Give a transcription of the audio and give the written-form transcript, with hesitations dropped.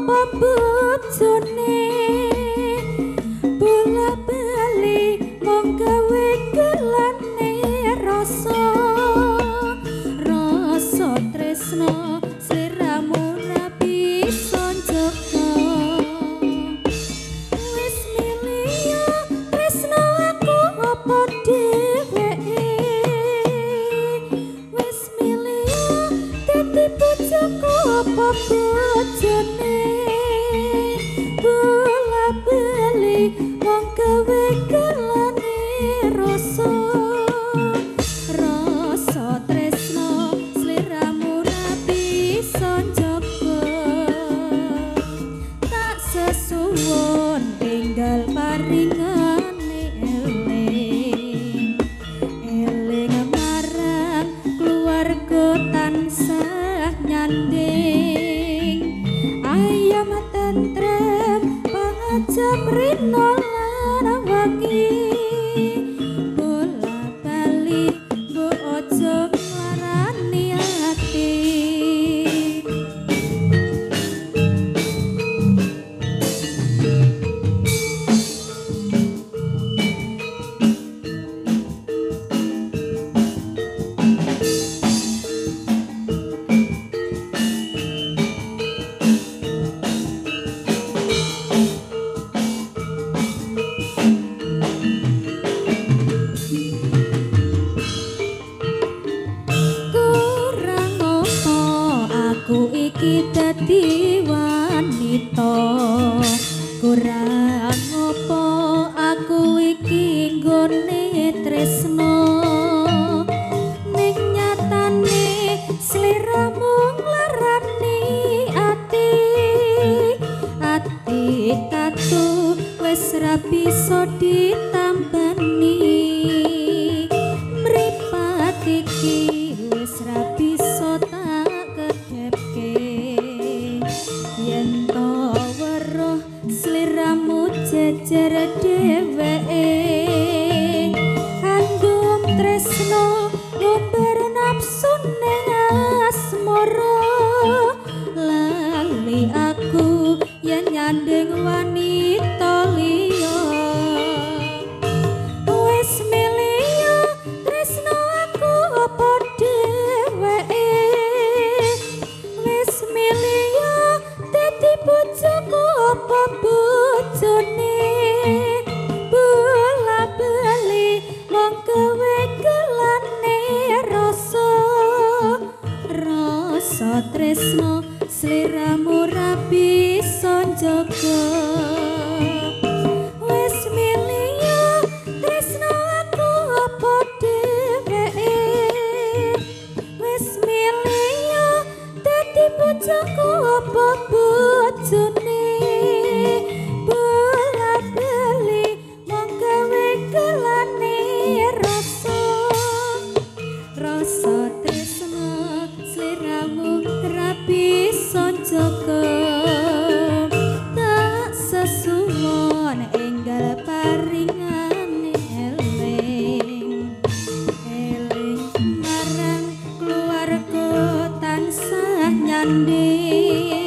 apa bojone bola bali mung gawe gelane rasa rasa tresno sliramu ra bisa njaga wis milih tresno aku apa dheweke wis milih dadi bojoku apa bojone bola bali mung gawe gelane rasa rasa tresno sliramu ra bisa njaga tak sesuwun tinggal paringane eling eling marang keluarga tansah nyanding ayam tentrem pangajap rina lan wangi bola bali mbok aja nglarani ati. Kurang apa aku iki dadi wanita kurang apa aku iki nggone tresno ning nyatane sliramu nglarani ati ati tatu wis ra bisa ditambani mripat iki wis ra bisa tak kedhepke yen to weruh sliramu jejer dheweke andum tresno ngumbar nafsune asmara lali aku yen nyanding wanita liya wis milih tresno aku apa dheweke wis milih dadi bojoku apa bojone bola bali mung gawe gelane rasa rasa tresno sliramu ra bisa njaga wis milih tresno aku apa dheweke wis milih dadi bojoku apa bojone bola bali mung gawe gelane rasa rasa tresno sliramu ra bisa njaga tak sesuwun enggal paringane eling eling marang keluarga tansah nyanding.